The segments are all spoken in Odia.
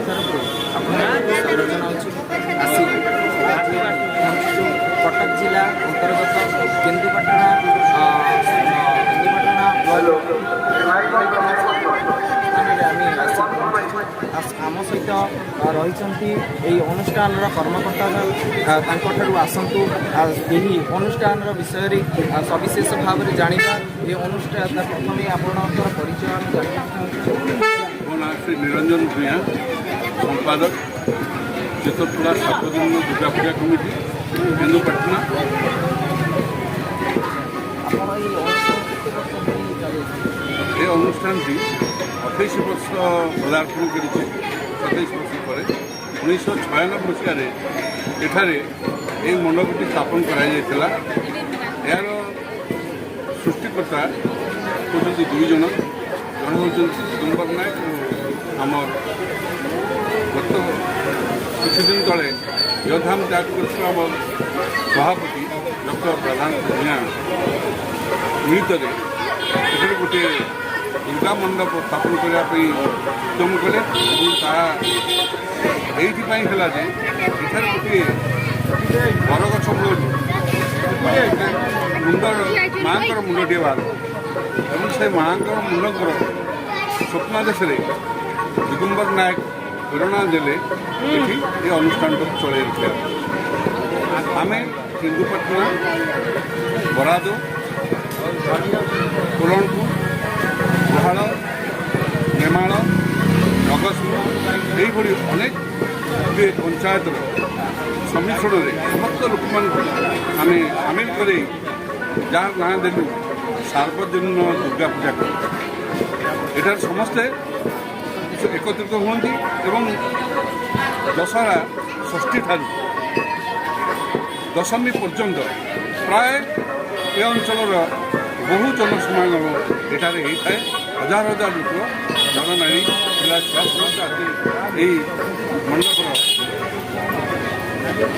ତରଫରୁ ଆପଣଙ୍କୁ ସ୍ୱାଗତ ଜଣାଉଛୁ। ଆସି ଆଜି ପହଞ୍ଚିଛୁ କଟକ ଜିଲ୍ଲା ଅନ୍ତର୍ଗତ କେନ୍ଦୁପାଟଣା ସ୍ଥାନରେ ଆମେ ଆସି ପହଞ୍ଚିଛୁ। ଆମ ସହିତ ରହିଛନ୍ତି ଏହି ଅନୁଷ୍ଠାନର କର୍ମକର୍ତ୍ତା। ତାଙ୍କଠାରୁ ଆସନ୍ତୁ ଏହି ଅନୁଷ୍ଠାନର ବିଷୟରେ ସବିଶେଷ ଭାବରେ ଜାଣିବା। ଏହି ଅନୁଷ୍ଠାନ, ପ୍ରଥମେ ଆପଣଙ୍କର ପରିଚୟ ଆମେ ଜାଣିବାକୁ ଚାହୁଁଛୁ। ମୋ ନାଁ ଶ୍ରୀ ନିରଞ୍ଜନ ଭୂୟାଁ, ସମ୍ପାଦକ, ଚିତ୍ରପଡ଼ା ସାର୍ବଜନୀନ ଦୁର୍ଗା ପୂଜା କମିଟି, କେନ୍ଦୁପାଟଣା। ଆପଣ ଏହି ଅନୁଷ୍ଠାନ କେତେ ବର୍ଷ ଧରି ଚାଲୁଛନ୍ତି? ଏ ଅନୁଷ୍ଠାନଟି 28 ବର୍ଷ ପଦାର୍ପଣ କରିଛି। 27 ବର୍ଷ ପରେ 1996 ମସିହାରେ ଏଠାରେ ଏହି ମଣ୍ଡପଟି ସ୍ଥାପନ କରାଯାଇଥିଲା। ଏହାର ସୃଷ୍ଟିକର୍ତ୍ତା ହେଉଛନ୍ତି ଦୁଇ ଜଣ। ଜଣେ ହେଉଛନ୍ତି ଦିଗମ୍ବର ନାୟକ ଓ ଆମର ଗତ କିଛି ଦିନ ତଳେ ଇହଧାମ ତ୍ୟାଗ କରିଥିବା ଆମ ସଭାପତି ଡକ୍ଟର ରାଧାନାଥ ଭୂୟାଁ ମିଳିତରେ ଏଠାରେ ଗୋଟିଏ ଦୁର୍ଗା ମଣ୍ଡପ ସ୍ଥାପନ କରିବା ପାଇଁ ଉଦ୍ୟମ କଲେ ଏବଂ ତାହା ଏଇଥିପାଇଁ ହେଲା ଯେ ଏଠାରେ ଗୋଟିଏ ବରଗଛ ମୂଳରୁ ମୁଣ୍ଡ, ମାଆଙ୍କର ମୁଣ୍ଡଟିଏ ବାହାରିଲା ଏବଂ ସେ ମାଆଙ୍କର ମୁଣ୍ଡଙ୍କର ସ୍ୱପ୍ନାଦେଶରେ ଦିଗମ୍ବର ନାୟକ ପ୍ରେରଣା ଦେଲେ ଏଠି ଏ ଅନୁଷ୍ଠାନଟାକୁ ଚଳେଇ ରଖିବା। ଆମେ କେନ୍ଦୁପାଟଣା, ବରାଦ, କୋଲଣପୁର, ଗୁହାଳ, ନେମାଳ, ନଗସିଂହ ଏଇଭଳି ଅନେକ ଗୁଡ଼ିଏ ପଞ୍ଚାୟତର ସମ୍ମିଶ୍ରଣରେ ସମସ୍ତ ଲୋକମାନଙ୍କୁ ଆମେ ସାମିଲ କରି ଯାହାର ନାଁ ଦେଲୁ ସାର୍ବଜନୀନ ଦୁର୍ଗା ପୂଜା କମିଟି। ଏଠାରେ ସମସ୍ତେ ଏକତ୍ରିତ ହୁଅନ୍ତି ଏବଂ ଦଶହରା ଷଷ୍ଠୀ ଠାରୁ ଦଶମୀ ପର୍ଯ୍ୟନ୍ତ ପ୍ରାୟ ଏ ଅଞ୍ଚଳର ବହୁ ଜନସମାଗମ ଏଠାରେ ହେଇଥାଏ। ହଜାର ହଜାର ଲୋକ, ନରନାରୀ, ପିଲା ଛୁଆ ସମସ୍ତେ ଆସି ଏହି ମଣ୍ଡପର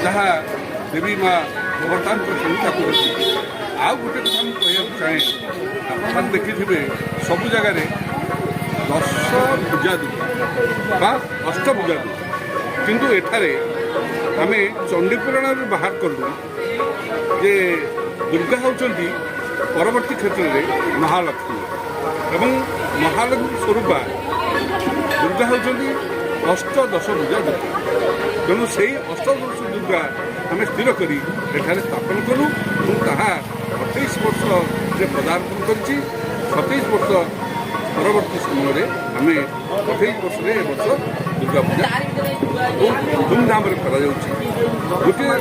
ଯାହା ଦେବୀ ମା ଅବତାର କରିଛନ୍ତି, ତାକୁ ଦେଖନ୍ତି। ଆଉ ଗୋଟେ କଥା ମୁଁ କହିବାକୁ ଚାହେଁ, ଆପଣମାନେ ଦେଖିଥିବେ ସବୁ ଜାଗାରେ ଦଶ ଭୁଜା ଦୁର୍ଗା ବା ଅଷ୍ଟଭୁଜା ଦୁର୍ଗା, କିନ୍ତୁ ଏଠାରେ ଆମେ ଚଣ୍ଡୀପୁରାଣରୁ ବାହାର କଲୁ ଯେ ଦୁର୍ଗା ହେଉଛନ୍ତି ପରବର୍ତ୍ତୀ କ୍ଷେତ୍ରରେ ମହାଲକ୍ଷ୍ମୀ ଏବଂ ମହାଲକ୍ଷ୍ମୀ ସ୍ୱରୂପା ଦୁର୍ଗା ହେଉଛନ୍ତି ଅଷ୍ଟଦଶ ଭୁଜା ଦୁର୍ଗା। ତେଣୁ ସେଇ ଅଷ୍ଟଦଶ ଦୁର୍ଗା ଆମେ ସ୍ଥିର କରି ଏଠାରେ ସ୍ଥାପନ କଲୁ ଏବଂ ତାହା 28 ବର୍ଷରେ ପଦାର୍ପଣ କରିଛି। 27 ବର୍ଷ ପରବର୍ତ୍ତୀ ସମୟରେ ଆମେ 28 ବର୍ଷରେ ଏ ବର୍ଷ ଦୁର୍ଗା ପୂଜା ବହୁତ ଧୁମଧାମରେ କରାଯାଉଛି। ଗୋଟିଏ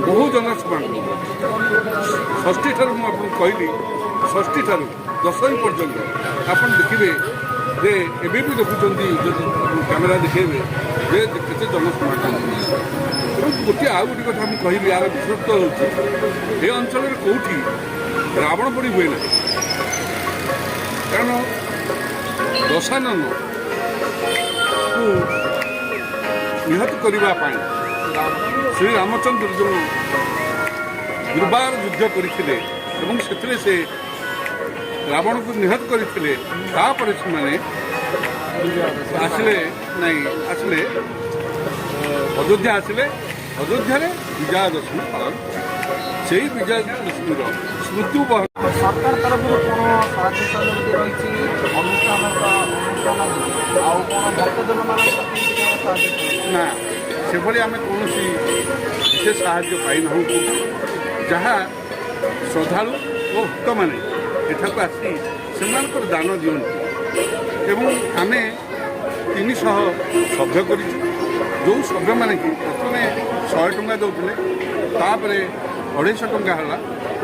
ବହୁ ଜନସମାଗମ। ଷଷ୍ଠୀ ଠାରୁ, ମୁଁ ଆପଣଙ୍କୁ କହିଲି, ଷଷ୍ଠୀ ଠାରୁ ଦଶମୀ ପର୍ଯ୍ୟନ୍ତ ଆପଣ ଦେଖିବେ ଯେ ଏବେ ବି ଦେଖୁଛନ୍ତି, ଯଦି କ୍ୟାମେରା ଦେଖେଇବେ ଯେ କେତେ ଜନସମାଗମ। ଏବଂ ଆଉ ଗୋଟିଏ କଥା ମୁଁ କହିବି, ଏହାର ବିଶେଷତ୍ୱ ହେଉଛି ଏ ଅଞ୍ଚଳରେ କେଉଁଠି ରାବଣ ପୋଡ଼ି ହୁଏ ନାହିଁ। କାରଣ ଦଶାନନକୁ ନିହତ କରିବା ପାଇଁ ଶ୍ରୀରାମଚନ୍ଦ୍ର ଯେଉଁ ଦୁର୍ବାର ଯୁଦ୍ଧ କରିଥିଲେ ଏବଂ ସେଥିରେ ସେ ରାବଣକୁ ନିହତ କରିଥିଲେ, ତାପରେ ସେମାନେ ଆସିଲେ ନାଇଁ, ଆସିଲେ ଅଯୋଧ୍ୟା ଆସିଲେ। ଅଯୋଧ୍ୟାରେ ବିଜୟା ଦଶମୀ ପାଳନ କଲେ। ସେଇ ବିଜୟା ଦଶମୀର ସ୍ମୃତି ବହନ ସରକାର ତରଫରୁ କ'ଣ ସାହାଯ୍ୟ ସହଯୋଗ ରହିଛି ଅନୁଷ୍ଠାନ ଆଉ କ'ଣ ଭକ୍ତଜନମାନଙ୍କ କେମିତି କ'ଣ ସାହାଯ୍ୟ ସହଯୋଗ? ନା, ସେଭଳି ଆମେ କୌଣସି ବିଶେଷ ସାହାଯ୍ୟ ପାଇନାହୁଁ କୋଉଠି। ଯାହା ଶ୍ରଦ୍ଧାଳୁ ଓ ଭକ୍ତମାନେ ଏଠାକୁ ଆସି ସେମାନଙ୍କର ଦାନ ଦିଅନ୍ତି ଏବଂ ଆମେ 300 ସଭ୍ୟ କରିଛୁ, ଯେଉଁ ସଭ୍ୟମାନେ କି ପ୍ରଥମେ 100 ଟଙ୍କା ଦେଉଥିଲେ। ତାପରେ 250 ଟଙ୍କା ହେଲା,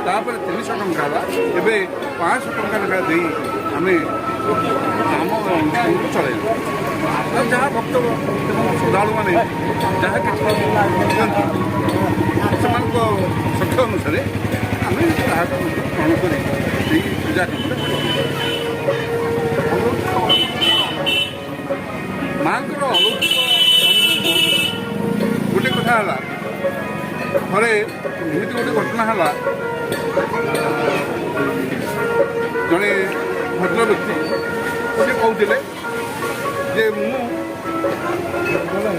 ତାପରେ 300 ଟଙ୍କା ହେଲା, ଏବେ 500 ଟଙ୍କା ଲେଖା ଦେଇ ଆମେ ଆମ ଅନୁଷ୍ଠାନକୁ ଚଳାଇଲୁ। ଆଉ ଯାହା ଭକ୍ତ ଏବଂ ଶ୍ରଦ୍ଧାଳୁମାନେ ଯାହା କିଛି ଦିଅନ୍ତି, ସେମାନଙ୍କ ସଖ୍ୟ ଅନୁସାରେ ଆମେ ତାହାକୁ ମଧ୍ୟ ଗ୍ରହଣ କରି ସେଇ ପୂଜା କାମରେ ଲଗାଉ। ମାଙ୍କର ଅଲୌକିକ ଅନୁଭୂତି ବହୁତ। ଗୋଟେ କଥା ହେଲା, ଥରେ ଏମିତି ଗୋଟେ ଘଟଣା ହେଲା। ଜଣେ ଭଦ୍ର ବ୍ୟକ୍ତି, ସେ କହୁଥିଲେ ଯେ ମୁଁ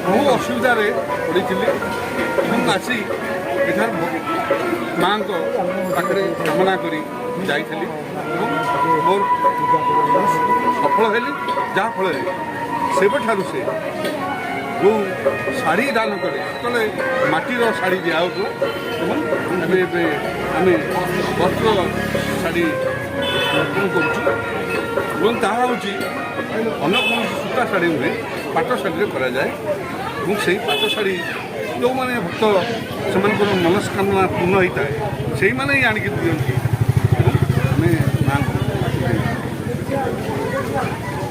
ବହୁ ଅସୁବିଧାରେ ପଡ଼ିଥିଲି। ମୁଁ ଆସି ଏଠାରେ ମାଙ୍କ ପାଖରେ କାମନା କରି ଯାଇଥିଲି ଏବଂ ମୋର ସଫଳ ହେଲି। ଯାହାଫଳରେ ସେବେଠାରୁ ସେ ଯେଉଁ ଶାଢ଼ୀ ଦାନ କଲେ, ସେତେବେଳେ ମାଟିର ଶାଢ଼ୀ ଦିଆହେଉଥିଲା ଏବଂ ଏବେ ଏବେ ଆମେ ବସ୍ତ୍ର ଶାଢ଼ୀ ଅର୍ପଣ କରୁଛୁ ଏବଂ ତାହା ହେଉଛି ଅନ୍ୟ କୌଣସି ସୂତା ଶାଢ଼ୀ ନୁହେଁ, ପାଟ ଶାଢ଼ୀରେ କରାଯାଏ। ଏବଂ ସେଇ ପାଟ ଶାଢ଼ୀ ଯେଉଁମାନେ ଭକ୍ତ, ସେମାନଙ୍କର ମନସ୍କାମନା ପୂର୍ଣ୍ଣ ହୋଇଥାଏ, ସେଇମାନେ ହିଁ ଆଣିକି ଦିଅନ୍ତି ଏବଂ ଆମେ ମାଆଙ୍କୁ ଦେଇଥାଉ।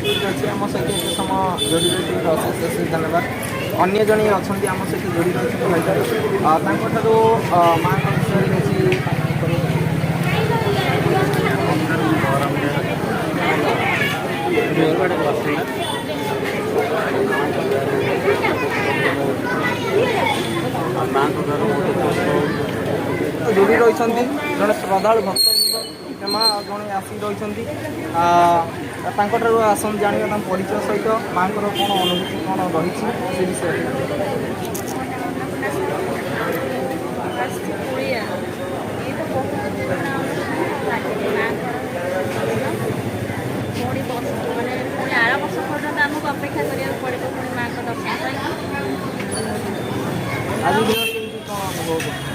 ଠିକ୍ ଅଛି, ଆମ ସହିତ ଏତେ ସମୟ ଯୋଡ଼ି ରହିଥିବାରୁ ଅଶେଷ ଅଶେଷ ଧନ୍ୟବାଦ। ଅନ୍ୟ ଜଣେ ଅଛନ୍ତି, ଆମ ସହିତ ଯୋଡ଼ି ରହିଛନ୍ତି ଭାଇଚାରା। ତାଙ୍କଠାରୁ ମାଆଙ୍କ ବିଷୟରେ କିଛି ବଳରାମ ବେହେରା, ବସେଇ। ମାଙ୍କ ଦ୍ୱାରା ବହୁତ ଉପକୃତ ହଉଛୁ। ଯୋଡ଼ି ରହିଛନ୍ତି ଜଣେ ଶ୍ରଦ୍ଧାଳୁ ଭକ୍ତ ମା ଜଣେ ଆସିକି ରହିଛନ୍ତି। ତାଙ୍କଠାରୁ ଆସନ୍ତୁ ଜାଣିବା ତାଙ୍କ ପରିଚୟ ସହିତ ମାଆଙ୍କର କ'ଣ ଅନୁଭୂତି କ'ଣ ରହିଛି ସେ ବିଷୟରେ। ଆସିଛି କୁଳିଆ। ଏଇ ତ ବହୁତ ଦିନ ଲାଗିଛି ମାଆଙ୍କର ଦର୍ଶନ। ପୁଣି ବର୍ଷ ମାନେ ପୁଣି ଆର ବର୍ଷ ପର୍ଯ୍ୟନ୍ତ ଆମକୁ ଅପେକ୍ଷା କରିବାକୁ ପଡ଼ିବ ପୁଣି ମାଆଙ୍କ ଦର୍ଶନ ପାଇଁ। ଆଜି ଦିନ କେମିତି କ'ଣ ଅନୁଭବ କରୁଛନ୍ତି?